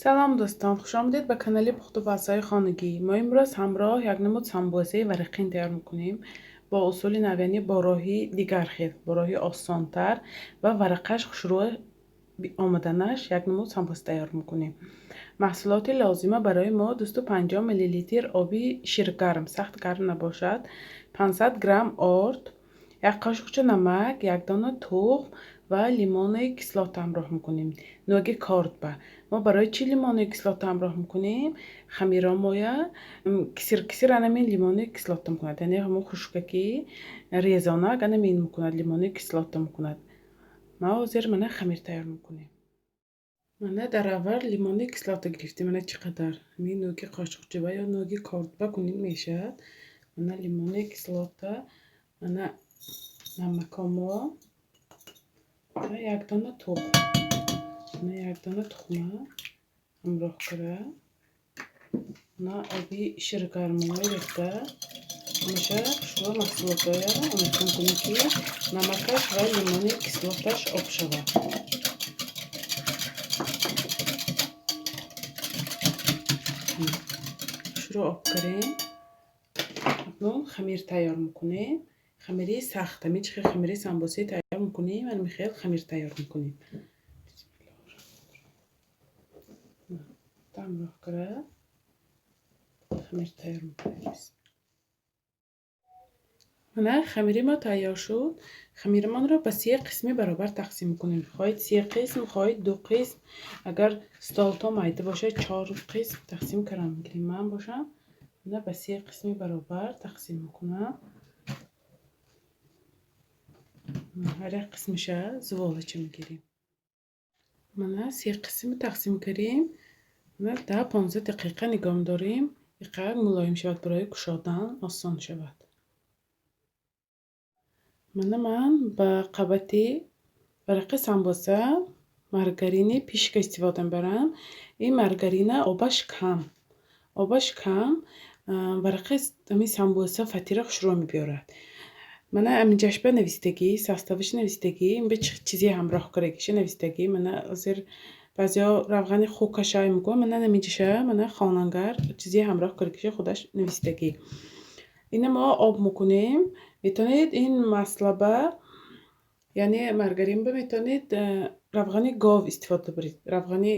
Салом дӯстон, хуш омадед ба канали пухту пазҳои хонагӣ. Мо имрӯз ҳамроҳ як намуд самбӯсаи варақин тайёр мекунем бо усули нав, яъне бо роҳи дигар хел, бо роҳи осонтар ва варақаш хушрӯ омаданаш як намуд самбӯса тайёр мекунем. Маҳсулоти лозима барои мо 250 мл оби ширгарм, сахт гарм набошад, 500 грамм орд, як қошуқча намак, як дона тухм ва лимони кислота ҳамроҳ мекунем. Нӯги кордба. Мо барои чӣ лимони кислота ҳамроҳ мекунем? Хамиромоя кисир-кисир анамин лимони кислота мекунад. Яъне ҳамон хушкаки резонак анамин мекунад, лимони кислота мекунад. Ма ҳозир мана хамир тайёр мекунем. Мана дар аввал лимони кислота гирифтем. Мана чӣ қадар? Ҳамин нӯги қошуқча ва ё нӯги кордба кунем мешавад. Мана лимони кислота, мана намакомо, як дона тухм. Мана як дона тухма ҳамроҳ кара. Мана оби ширгармои рехта. Ҳамеша хушрӯ маҳсулотҳоя омехта мекунем, ки намакаш ва лимони кислоташ об шавад. Хушрӯ об карем. Акнун хамир тайёр мекунем. Хамири сахт, ҳамин чӣ хел хамири самбӯсаи тайёр мекунем, ҳамин хел хамир тайёр мекунем. Ҳамроҳ кара хамир тайёр мекунем. Мана хамири мо тайёр шуд. Хамиримонро ба се қисми баробар тақсим мекунем. Хоҳед се қисм, хоҳед ду қисм. Агар столто майда бошад, чор қисм тақсим карам мегирем. Ман бошам мана ба се қисми баробар тақсим мекунам. Ҳар як қисмиша зуволача мегирем. Мана се қисми тақсим кардем. Мана 10-15 дақиқа нигоҳ медорем. Иқак мулоим шавад, барои кушодан осон шавад. Мана ман ба қабати варақи самбӯса маргарини пишка истифода мебарам. Ин маргарина обаш кам. Обаш кам, варақи ҳамин самбӯса фатира хушрӯ мебиёрад. Мана аминҷашба навистагӣ, составаш навистагӣ, ин ба чизе ҳамроҳ карагиша навистагӣ. Мана ҳозир баъзеҳо равғани хукашай мегӯянд, мана наминҷаша, мана хонангар чизе ҳамроҳ карагиша худаш навистагӣ. Ина мо об мекунем. Метавонед ин маслаба, яъне маргаринба метавонед равғани гов истифода баред. Равғани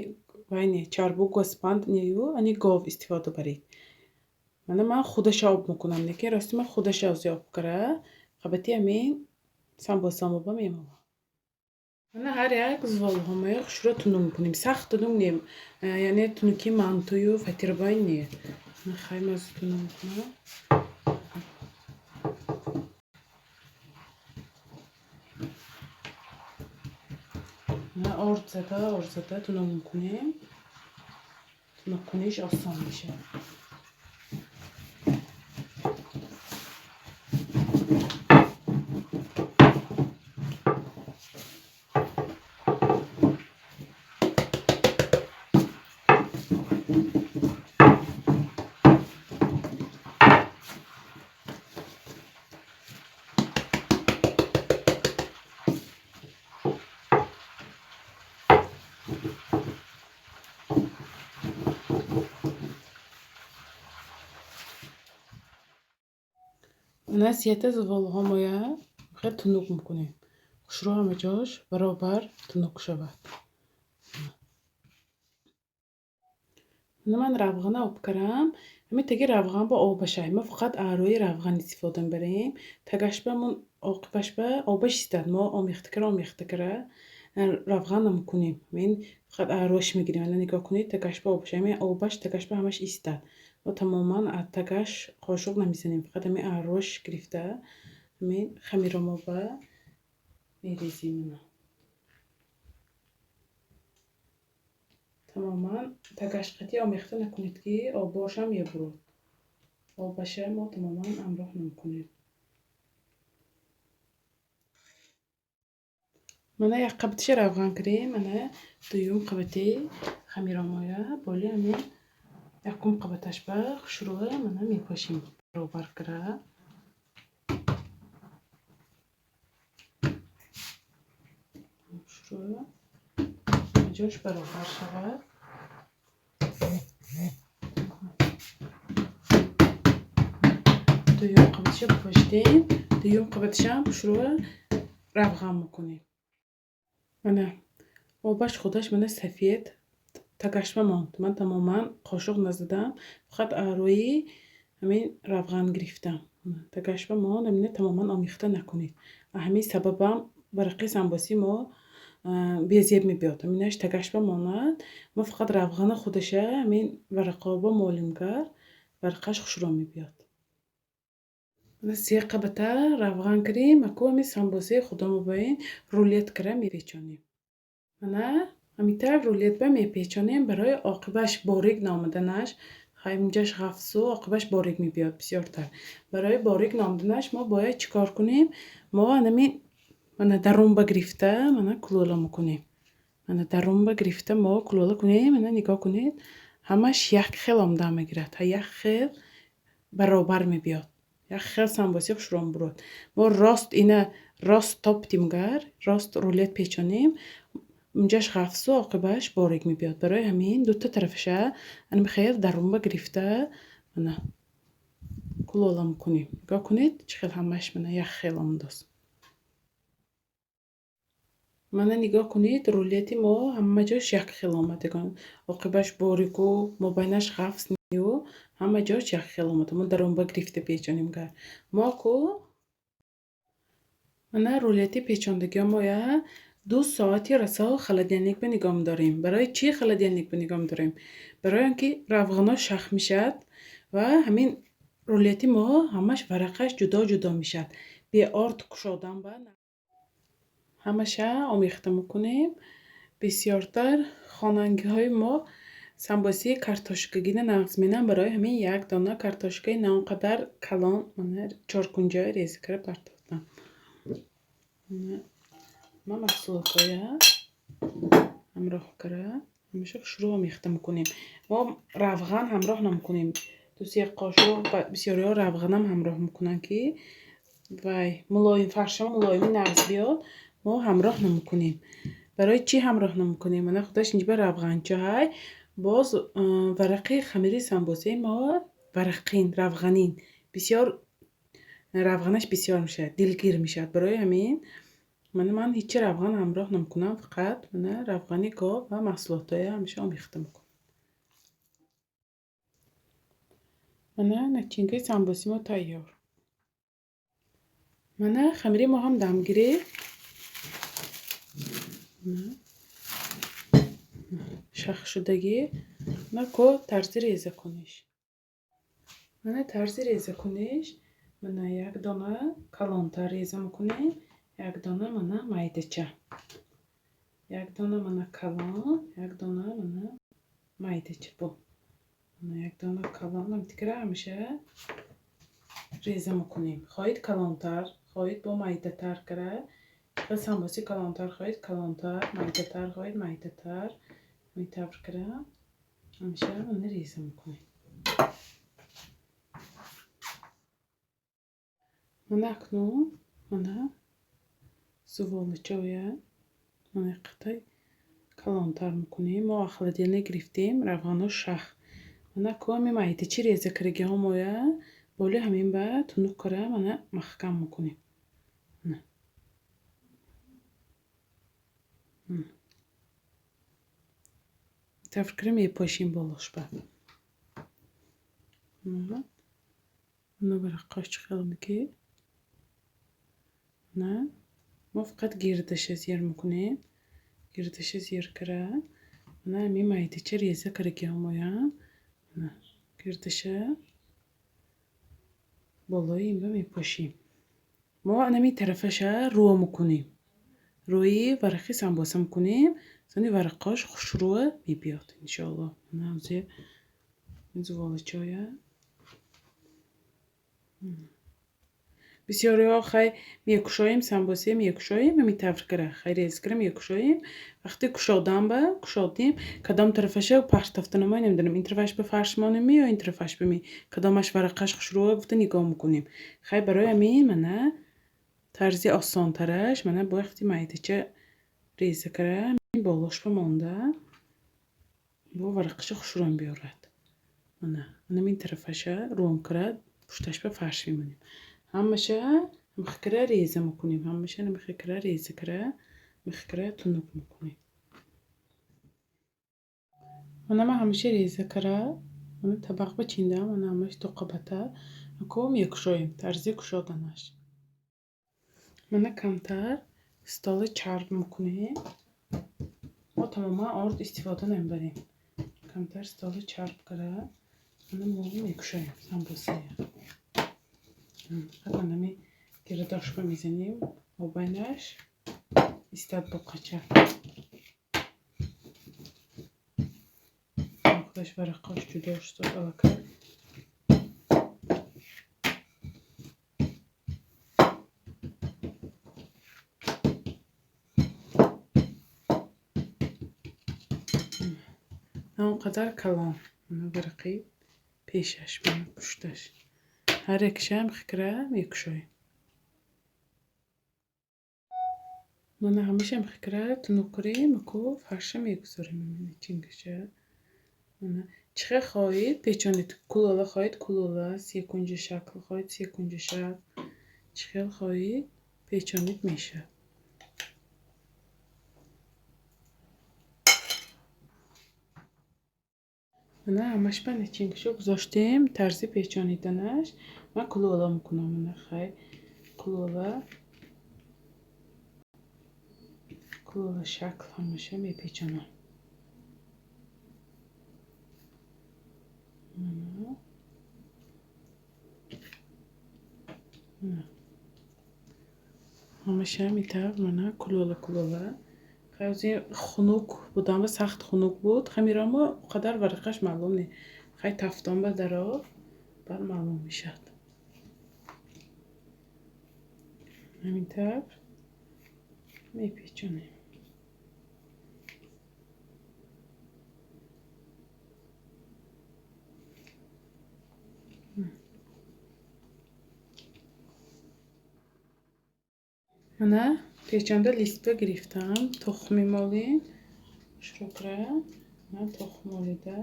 вай не, чарбу гӯспанд нею, ани гов истифода баред. Мана ман худаша об мекунам, лекин рости ман худаша ози об кара қабати ҳамин самбӯсамоба мемонам. Мана ҳар як зуволҳомоя хушрӯ тунук мекунем. Сахт тунук не, яъне тунуки мантую фатирбай не. Хай ман тунук мекунам. Орд зада, орд зада тунук мекунем. Тунуккуниш осон мешавад. Мана сета зуволҳомоя хел тунук мекунем. Хушрӯ ҳама ҷош баробар тунук шавад. Мана ман равғана об карам. Ҳамин таги равған ба обашай. Мо фақат аърӯи равған истифода мебарем. Тагашба мон оқибашба обаш истад. Мо омехта кара, омехта кара равған намекунем. Ҳамин фақат аърӯш мегирем. Мана нигоҳ кунед, тагашба обашай. Ҳамин обаш тагашба ҳамаш истад. Мо тамоман аз тагаш қошуқ намезанем. Фақат ҳамин аърӯш гирифта ҳамин хамиромоба мерезем. Мана тамоман тагаш қатъи омехта накунед, ки обошам мебурад. Обаша мо тамоман ҳамроҳ намекунем. Мана як қабатиша равған кардем. Мана дуюм қабати хамиромоя боли ҳамин якум қабаташба хушрӯ мана мепошем баробар кара. Хушрӯ ҷош баробар шавад. Дуюм қабатша пошидем, дуюм қабатшам хушрӯа равған мекунем. Мана, обаш худаш, мана, сафед тагашма монд. Ман тамоман қошуқ назадам, фақат рӯи ҳамин равған гирифтам, тагашба монд. Ҳамина тамоман омехта накунед. Ҳамин сабабам варақи самбоси мо безеб мебиёд. Ҳаминаш тагашба монад. Мо фақат равғана худаша ҳамин варақоба молимгар, варақаш хушрӯ мебиёд. Се қабата равған кардем. Аку ҳамин самбосаи худамо ба ин рулет кара мепечонем. Мана, ҳамин тавр рулетба мепечонем. Барои оқибаш борик наомаданаш, инҷаш ғафсу оқибаш борик мебиёд бисёртар. Барои борик наомаданаш мо бояд чӣ кор кунем? Мо анамин, мана, дарунба гирифта, мана, кулола мекунем. Мана, дарунба гирифта мо кулола кунем. Мана, нигоҳ кунед, ҳамаш як хел омода мегирад, як хел баробар мебиёд, як хел самбоси хушрӯ мебурад. Мо рост ина рост топтимгар, рост рулет печонем, унҷаш ғафсу оқибаш борик мебиёд. Барои ҳамин дута тарафаша анами хел дарунба гирифта, мана, кулола мекунем. Нигоҳ кунед, чӣ хел ҳамаш, мана, як хел омадааст. Мана, нигоҳ кунед, рулети мо ҳама ҷош як хел омад. Оқибаш борику мобайнаш ғафс ю, ҳама ҷош як хел омада. Мо дарунба гирифта печонем гар. Мо ку, мана, рулети печондагиҳомоя 2 соати расо холодильник ба нигоҳ медорем. Барои чӣ холодильник ба нигоҳ медорем? Барои он ки равғано шах мешавад ва ҳамин рулети мо ҳамаш варақаш ҷудо ҷудо мешавад. Беорд кушодан ба ҳамаша омехта мекунем. Бисёртар хонагиҳои мо самбосии картошкагина нағз менам. Барои ҳамин як дона картошкаи на он қадар калон, мана, чоркунҷа реза карда партофтам. Ма маҳсулотҳоя ҳамроҳ кара, ҳамеша хушрӯ омехта мекунем. Мо равған ҳамроҳ намекунем. Ду-се қошуқ, бисёриҳо равғанам ҳамроҳ мекунанд, ки вай мулоим фаршамо мулоими нағз биёд. Мо ҳамроҳ намекунем. Барои чӣ ҳамроҳ намекунем? Мана, худаш инҷа равғанча ҳай. Боз варақи хамири самбосаи мо варақин, равғанин, бисёр равғанаш бисёр мешавад, дилгир мешавад. Барои ҳамин, мана, ман ҳечи равған ҳамроҳ намекунам, фақат, мана, равғани гов ва маҳсулотҳоя ҳамеша омехта мекунам. Мана, начинкаи самбоси мо тайёр. Мана, хамири мо ҳам дам гирифт, шахшудагӣ. Мана ко тарзи резакуниш. Мана, тарзи резакуниш. Мана, як дона калонтар реза мекунем, як дона, мана, майдача, як дона, мана, калон, як дона, мана, майдача. Бу, мана, як дона калон ҳамтикра ҳамеша реза мекунем. Хоҳед калонтар, хоҳед бо майдатар кара. Самбоси калонтар хоҳед калонтар, майдатар хоҳед майдатар. Ҳамин тавр кара ҳамеша, мана, реза мекунем. Мана, акнун, мана, зуволачоя, мана, қитай калонтар мекунем. Мо холодильник гирифтем, равғано шах. Мана, ку ҳамин майдачи реза карагиҳомоя боли ҳамин ба тунук кара, мана, маҳкам мекунем. Мана, тавр кара мепошем болошба. Мана, вараққош чӣ хел ки. Мана, мо фақат гирдаша зер мекунем. Гирдаша зер кара, мана, ҳамин майдача реза карагиҳомоям, мана, гирдаша болои ин ба мепошем. Мо анами тарафаша рӯ мекунем, рӯи варақи самбоса мекунем, сони вараққош хушрӯа мебиёд, иншоалло. Мана, ҳозир зуволачоя. Бисёриҳо хай мекушоем, самбосе мекушоем, ҳамин тавр кара хай реза кара мекушоем. Вақте кушодан ба кушодем, кадом тарафаша партофта намоем, намедонам, ин тарафаш ба фарш монем ё ин тарафаш ба ми, кадомаш варақаш хушрӯа гуфта нигоҳ мекунем. Хай, барои ҳамин, мана, тарзи осонтараш, мана, бо вақти майдача реза кара болошба монда, бо варақаша хушрӯ мебиёрад. Мана, анамин тарафаша рӯм кара. Пушташ ба фарш мемонем. Ҳамаша михкира реза мекунем. Ҳамаша михкира реза кира, михкира тунук мекунем. Мана ман ҳамаша реза кира, мана табақ бичиндам, мана ҳамаш ду қабата. Ако мекушоем, тарзи кушоданаш. Мана камтар столи чарб мекунем. Мо тамоман орд истифода намебарем. Камтар столи чарб кира, мана мо мекушоем самбусая. Ҳатман гирдошба мезанем, мобайнаш истад боқача. Худаш варақош ҷудо шуд аллакай. На он қадар калон, мана варақи пешаш, мана пушташ. Ҳар якшам хикра мекушоем. Мана ҳамашам хикра тунук кунем, аку фарша мегузорем. Чингаша. Мана чӣ хел хоҳед печонед, кулола хоҳед кулола, секунҷа шакл хоҳед секунҷа шакл, чӣ хел хоҳед печонед мешавад. Мана ҳамаш ба начингашо гузоштем, тарзи печониданаш. Ман кулола мекунам, мана хай кулола, кулола шакл ҳамаша мепечонам. Ҳамаша метавр мана кулола кулола. Хай хунук будам ва сахт хунук буд. Хамирамо он қадар варақаш маълум не. Хай тафтон ба дарор баъд маълум мешавад. Ҳамин тавр мепечонем. Мана печонда листба гирифтам. Тухм мемолем. Шурокра. Мана тухм молида.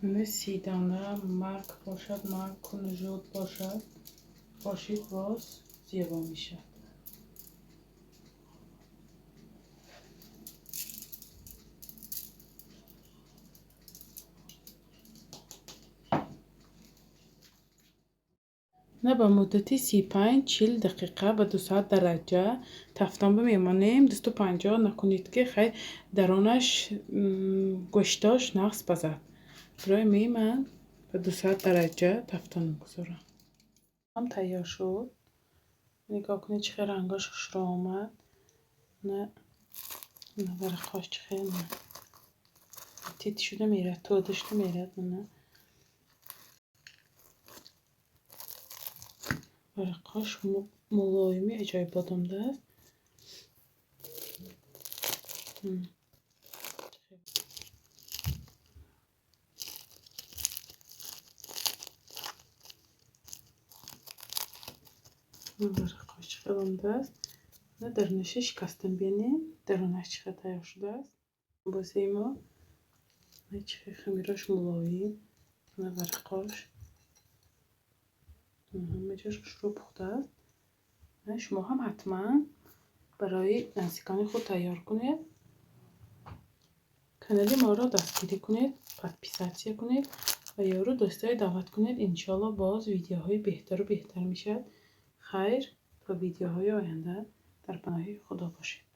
Мана 30 дона мак бошад, мак кунжут бошад. Пошид боз зебо мешавад. На ба муддати 35-40 дақиқа ба 200 дараҷа тафтон бимемонем. 250 накунед ки хай даронаш гӯштош нағз пазад. Барои ман ба 200 дараҷа тафтон мегузорам. Ҳам тайёр шуд. Нигоҳ кунед чӣ хел рангош хушрӯ омад. На варақҳош чӣ хел тит шуда мерад, тӯда шуда мерад. Мана варақҳош мулоими аҷоибот омадааст. Варақҳош чӣ хел омадааст. Дарунаша шикастам бинем, дарунаш чӣ хел тайёр шудааст. Бозаи мо чӣ хел хамирош мулоим, варақҳош ҳама ҷош хушрӯ пухтааст. Шумо ҳам ҳатман барои наздикони худ тайёр кунед. Канали моро дастгирӣ кунед, подписатсия кунед ва ёру дӯстое даъват кунед. Иншоалло боз видеоҳои беҳтару беҳтар мешавад. Хайр, то видеоҳои оянда дар паноҳи Худо бошед.